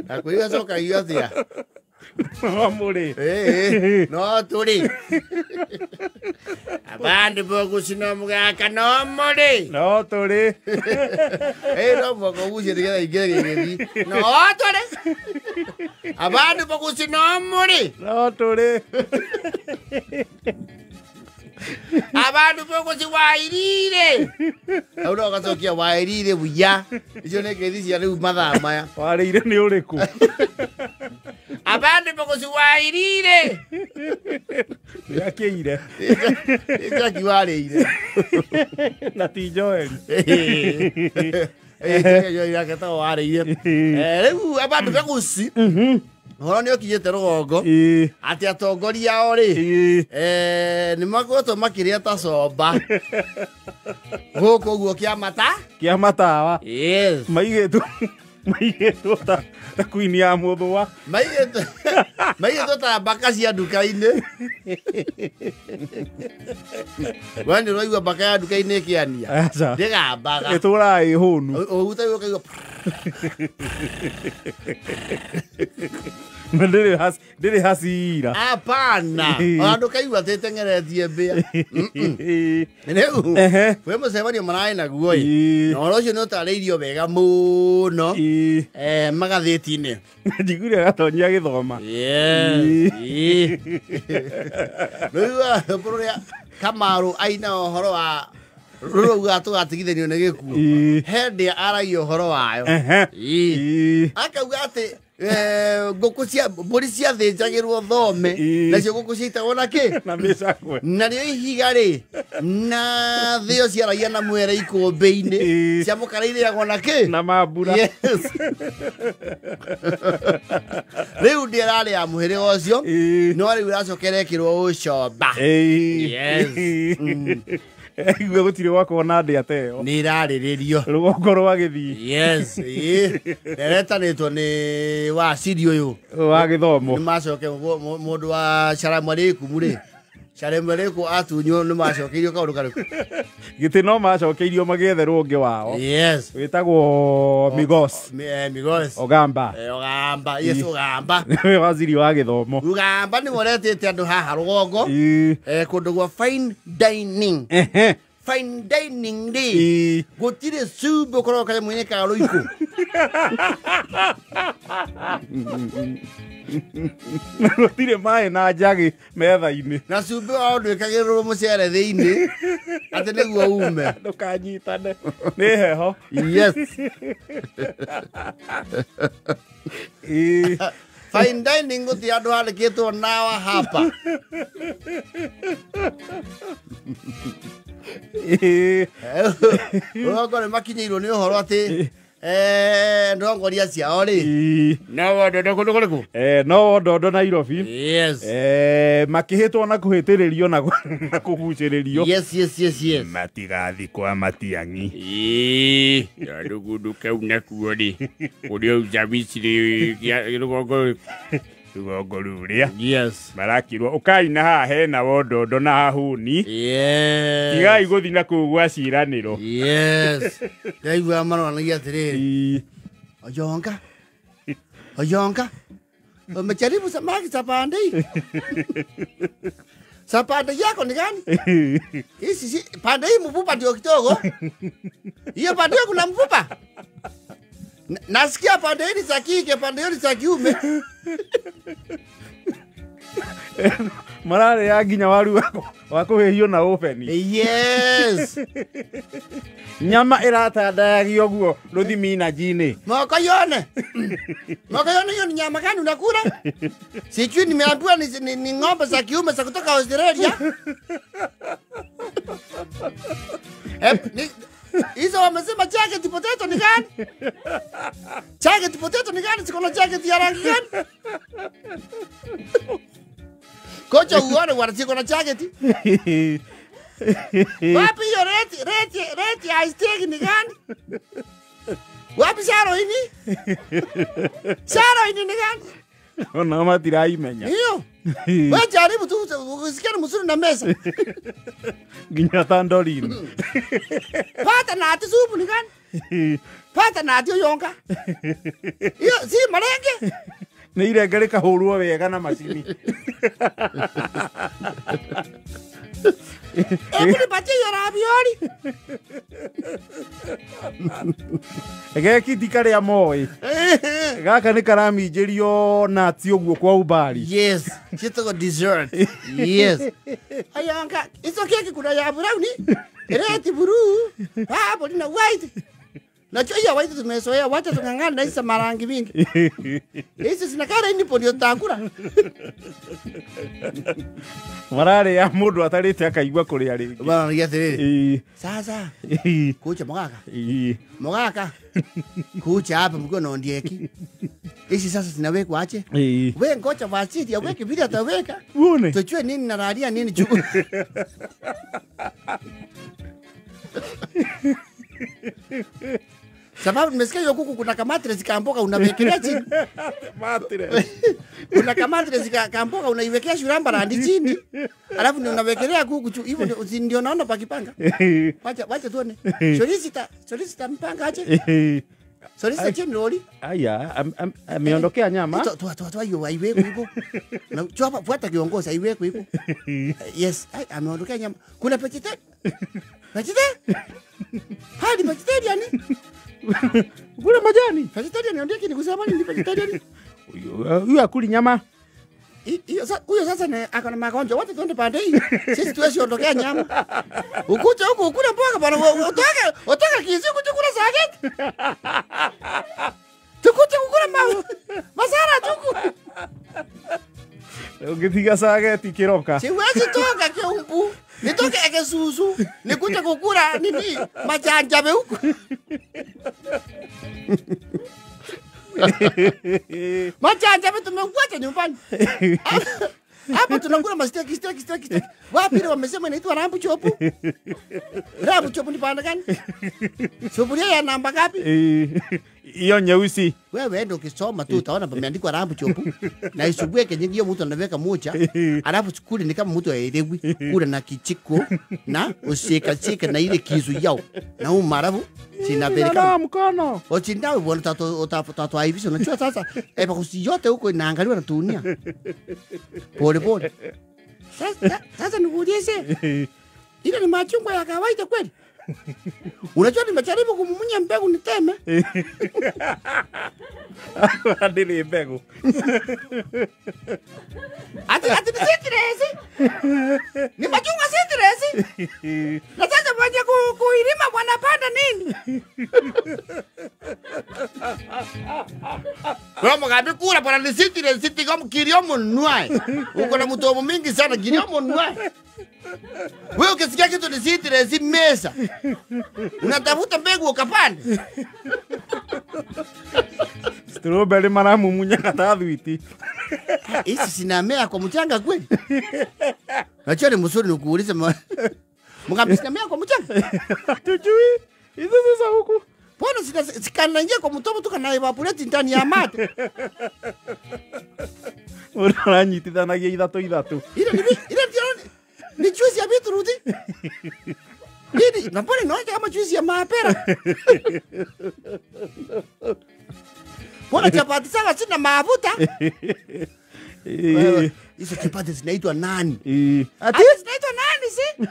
Nakwĩra cokagio atĩa? No mũrĩ. Ĩĩ, no tũrĩ abandu bogucina mũgaka no mũrĩ. No tũrĩ. Ĩĩ, no mũhaka ũgucie nĩgetha ingĩre gĩgĩthi. No tũrĩ abandu bogucina mũrĩ. No tũrĩ. Abandu boguci wairire hau no ũgacokia wairire buya. Icio nĩ ngeithi cia rĩu mathaa maya. Warĩire nĩ ũrĩkũ? Abandu boguci wairire. Nĩ akĩire. Nĩ warĩire. Na ti Joeli. Aketagwo warĩire. Rĩu abandu beguci ũhoro nĩ ũkinyĩte rũgongo atĩ atongoria ao rĩ nĩ makoretwo makĩrĩa ta comba gũkũ ũguo kĩamata Kĩa matawa. Yes. Maigĩtwo maigĩtwo ta ta queen ya mũthũa. Maigĩtwo maigĩtwo ta mbaka cia nduka-inĩ. We nĩ ũraigua mbaka ya nduka-inĩ ĩkĩania? Aca. Ndĩgambaga. Ĩtũraga ĩ hũnu. Ũhutagia ũkaigua. Na ndĩrĩ ndĩrĩ hacira. Hapana, ona ndũkaigua atĩ ĩteng'eretie mbĩa. Rĩu kwĩ mũcemanio mararĩ naguo ĩ, na ũhoro ũcio nĩ ũtarĩirio wega mũno magathĩti-inĩ. Njiguire Gatonyia agĩthoma. Yes. Rĩu rũrĩa Kamaru aina ũhoro wa rũrũ augaga tũgatigithanio nĩ gĩkuũ, he ndĩa aragia ũhoro wayo. Akauga atĩ ngũkũ cia mbũri ciathĩnjagĩrwo thome, nacio ngũkũ ciaitagwo na kĩ? Na mĩcakwe. Narĩo ihiga rĩ na thĩo ciaragia na mwere ikũmbĩ-inĩ, cia mũkara irĩagwo na kĩ? Na mambura. Yes. Rĩu ndĩ ĩrarĩ ya mũhĩrĩga ũcio, no rĩu ĩracoka ĩrekĩrwo ũcomba. Yes. Igue gũtirĩ gwakorwo na ndĩa ta ĩyo. Nĩ ĩrarĩrĩrio. Rũgongo rwa gĩthii. Yes. Ĩĩ. Eretanĩtwo nĩ waciri ũyũ wa gĩthomo. Nĩ macoke mũndũ wa Salamu alaikum rĩ, Salamu alaikum atunywo nĩ macokeirio kaũndũ karĩkũ? Gĩtĩ no macokeirio magĩetherwo ũngĩ wao. Yes. Wĩtagwo Migos. Migos. Ogamba. Ogamba. Yes, Ogamba. Nĩwe waziri wa gĩthomo. Ogamba nĩwe ũretĩte andũ haha rũgongo. Kũndũ gwa fine dining. Fine dining rĩ, gũtirĩ cumbĩ ũkoragwo kanyamũ-inĩ ka rũikũ. Gũtirĩ maĩ na njagĩ metha-inĩ. Na cumbĩ wao ndwĩkagĩrĩrwo mũcere thĩinĩ atĩ nĩguo ume. Ndũkanyitane. Nĩ heho. Yes. Fine dining gũtirĩ andũ handĩkĩtwo nawa hapa. Rũgongo nĩ makinyĩirwo nĩ ũhoro atĩ ndongoria ciao rĩ no wondondo kũndũ kũrĩkũ? No wondondo Nairobi. Yes. Makĩhĩtwo na kũhĩtĩrĩrio na kũgucĩrĩrio. Yes, yes, yes, yes. Matigathi kwa Matiang'i. Tondũ kũndũ kau nakuo rĩ, kũrĩa ucabicirĩ rũgongo rũgongo rũrĩa. Yes. Marakirwo ũkai na haha hena wondondo na hahuni. Yes. Tigai gũthiĩ na kũu gwa ciranĩro. Yes. Ndaigua maroranagia atĩrĩrĩ. Ojonga. Ojonga. Umejaribu samaki za pande hii? Za pande yako ni gani? Hizi si pande hii mfupa ndio kidogo. Hiyo pande hiyo kuna mfupa. Nasikia pande hii ni za kike, pande hiyo ni za kiume. Mararĩ ya nginya waru wa kũhĩhio na oven. Yes. Nyama ĩratandayagio guo rũthimi na njini. Moko yone. Moko yone hiyo ni nyama gani unakula? Sijui nimeambiwa ni ng'ombe za kiume za kutoka Australia. Hizo wamesema jacket potato ni gani? Jacket potato ni gani? Siko na jacket ya rangi gani? Kocha uone wanachiko na jacket. Wapi hiyo rate ya steak ni gani? Wapi saro ini? Saro ini ni gani? Ona matiraimenya. Hiyo. Wewe jaribu tu usikie mzuri na meza. Nginya tandorini. Pata na ati supu ni gani? Pata na ati yonka. Hiyo si marenge. Nĩ irenge rĩkahũrwo wega na macini. Hebu nipatie hiyo ravioli. Geki ti karĩa moĩ. Gaka nĩ karaminjĩrio nati ũguo kwa umbali. Yes, chitoko dessert. Yes. Ayanga, hizo keki kuna ya brown, red, blue, purple na white. Na hiyo ya white tumezoea, wacha tung'ang'ana na hizo marangi mingi. Hizi zinakaa ni ndio takula. Marare ya mundu atarite akaigua kuria ringi. Bwana ni atiriri. Sasa. Kucha mogaka. Mogaka. Kucha hapa mko na ndieki. Hizi sasa zinawekwa aje? Wewe ngoja wasiti aweke vile ataweka. Uone. Tujue nini naralia nini juu. Sababu nimesikia hiyo kuku kuna kamatres kamboka unawekelea chini. Matres. Kuna kamatres kamboka unaiwekea shuramba na andi chini. Alafu ndio unawekelea kuku juu. Hivyo ndio naona pakipanga. Wacha tuone. Solicita mpanga aje. Solicita chini lori. Aya, ameondokea nyama. Toa hiyo aiwekwe hivyo. Na chapa fuata kiongozi aiwekwe hivyo. Yes, ai ameondokea nyama. Kuna pechite? Pechite? Hadi vegetarian. Kula majani. Vegetarian ndio kini kusema ni vegetarian. Huyu akuli nyama. Hiyo huyo sasa ni akona magonjwa. Wote twende pande hii. Sisi tuwezi ondokea nyama. Ukuje huko ukule mboga bwana, utoke kizi ukuje kula sageti. Tukuje kukula masara tuku. Ukitiga sageti kiroka. Siwezi toka kiumbu. Nitoke ekesusu, nikuje kukula nini majanja huko. Majanja tumekuacha nyumbani. Hapo tunakula masteki steki. Wapi ile wamesema inaitwa rambu chopu? Rambu chopu ni panda gani? Sufuria ya namba ngapi? Hiyo nyeusi. Wewe ndio ukisoma tu utaona pameandikwa rambu chopu. Na isubue kenye hiyo mtu anaweka moja, alafu kule ni kama mtu haelewi, kula na kichiko na ushika shika na ile kisu yao. Na umaravu sinapeleka na mkono. Ochindao bwana tatu hivi unajua sasa kusi yote huko inaangaliwa na dunia. Pole pole. Sasa nikuulize. Ile ni machungwa ya kawaida kweli? Unajua nimejaribu kumumunya mbegu niteme. Ndili mbegu. Ati ni sitresi. Ni machungwa sitresi. Na sasa mwenye kuilima wanapanda nini? Kwa mgabi kula bwana ni sitresi kama kiliomo nwae. Uko na mtomo mingi sana kiliomo nwae. Wewe ukisikia kitu ni sitresi mesa. Unatafuta mbegu ukapande. Strawberry maramumunya kata thwiti. Hizi sinamea kwa mchanga kweli? Najua ni mzuri nikuulize mgabi sinamea kwa mchanga? Tujui. Hizo sasa huku. Mbona sikanaingia kwa mtomo tu kana evaporate ndani ya mate? Uranyitithanagia ithatu ithatu. Ile ni juice ya beetroot. Nini? Na mbona inaonja kama juice ya mapera? Mbona chapati sawa sina mafuta? Hizo chapati zinaitwa nani? Ati zinaitwa nani si?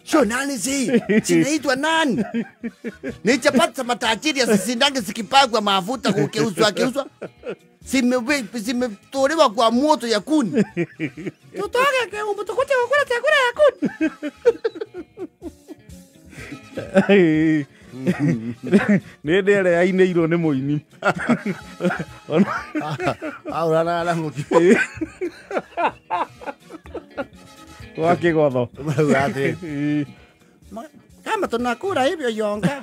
Sio nani si? Zinaitwa nani? Ni chapati za matajiri asisindange zikipakwa mafuta kukeuzwa keuzwa. Zimetolewa kwa moto ya kuni. Tutoke ke umtukute kukula chakula ya kuni. Nĩ ndĩre ainĩirwo nĩ mũini. Aurana na mũki. Kwa kĩgotho. Kama tunakula hivyo yonga.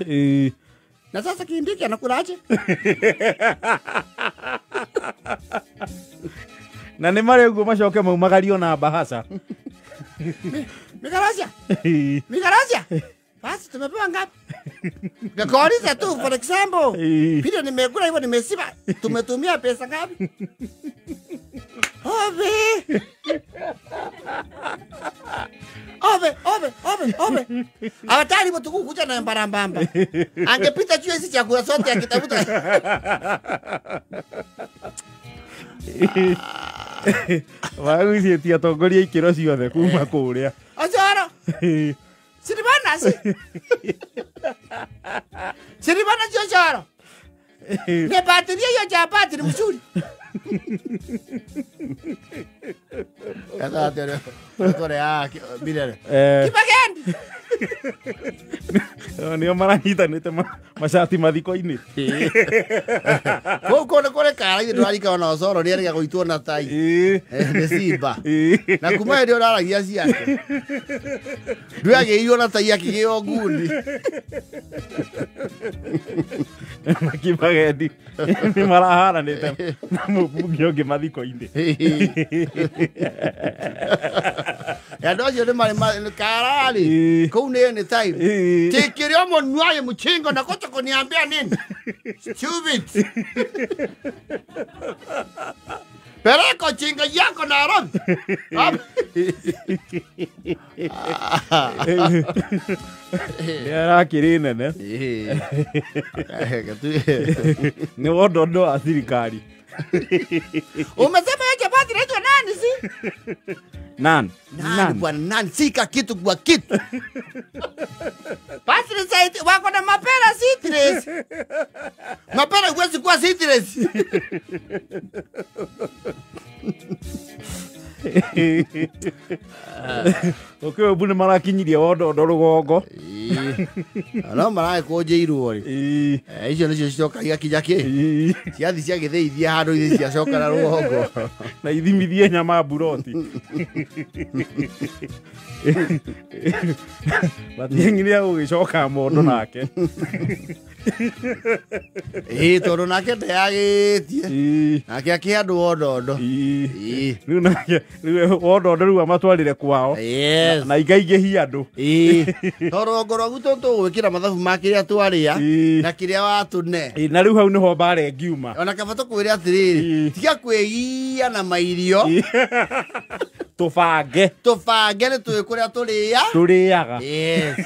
Na sasa Kindiki anakulaje? Na nĩ marĩ ũguo macoke maumagario na bahasha. Mikarasia. Mikarasia. Basi tumepewa ngapi? Nikakuuliza tu for example. Vile nimekula hivyo nimesiba. Tumetumia pesa ngapi? Ove. Ove, ove, ove, ove. Hawatari mtu kukuja na mbarambamba. Angepita juu hizi chakula zote akitafuta. Wagũciĩtie atongoria ikĩro ciothe kuma kũrĩa. Osoro. Siribana si. Siribana si Osoro. Nipatilie hiyo chapati ni mzuri. Kata tere. Tore mirere. Kibagendi. Nĩo maranyitanĩte macati mathiko-inĩ. Kũu kũndũ kũrĩ kara ithe ndũrarika ona Osoro nĩerĩga gũitwo na tai. Nĩ simba. Na kuma hĩndĩ ĩyo ndaragia ciake. Ndũagĩirwo na tai akĩgĩo ngundi. Na Kibagendi nĩ maraharanĩte na mũmbunge ũngĩ mathiko-inĩ. Andũ acio nĩ marĩ kararĩ kũu nĩ any time. Tikirio mũnuaye mchingo na kocha kuniambia nini? Stupid. Peleka chingo yako Nairobi. Nĩ arakĩrĩ nene. Nĩ wondondo wa thirikari. Umesema hiyo chapati inaitwa nani si? Nani? Nani bwana nani sika kitu kwa kitu. Basi ni wako na mapera citrus. Mapera huwezi kuwa citrus. Ũkĩũĩ mbu nĩ marakinyirie wondondo rũgongo. No maragĩkũnjĩirwo rĩ. Icio nĩcio cicoka igakinya kĩ? Ciathi ciagĩthĩithia handũ ithi ciacoka na rũgongo. Na ithimithie nyama mburoti. Matiang'i nĩegũgĩcoka mondo nake. Tondũ nake ndeyagĩtie. Nake akĩhe andũ wondondo. Rĩu nake wondondo rĩu amatwarire kwao. Na ikaingĩhia andũ. Tondũ rũgongo rwa gwitũ tũgwĩkĩra mathabu ma kĩrĩa twarĩa na kĩrĩa watũne. Na rĩu hau nĩho mbara ĩngiuma. Ona kaba tũkwĩre atĩrĩrĩ, tiga kwĩgia na mairio. Tũbange. Tũbange nĩ tũĩ kũrĩa tũrĩa. Tũrĩaga. Yes.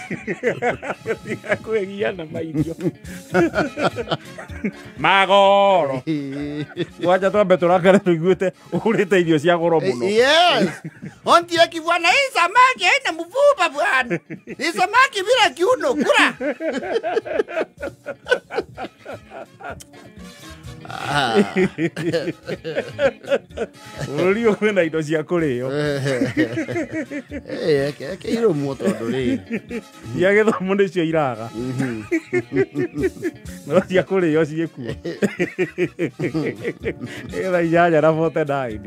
Tiga kwĩgia na mairio. Magoro. Kwanja twambe tũrakare tũiguĩte ũgũrĩte irio cia goro mũno. Yes. Ontire kibwana hii samaki haina mvupa bwana. Ni samaki bila kiuno kula. Bũrũri ũyũ kwĩna indo cia kũrĩo. Irũmwo tondũ rĩ. Cia gĩthomo nĩcio iraga. No cia kũrĩo ciĩkuo. 8:49.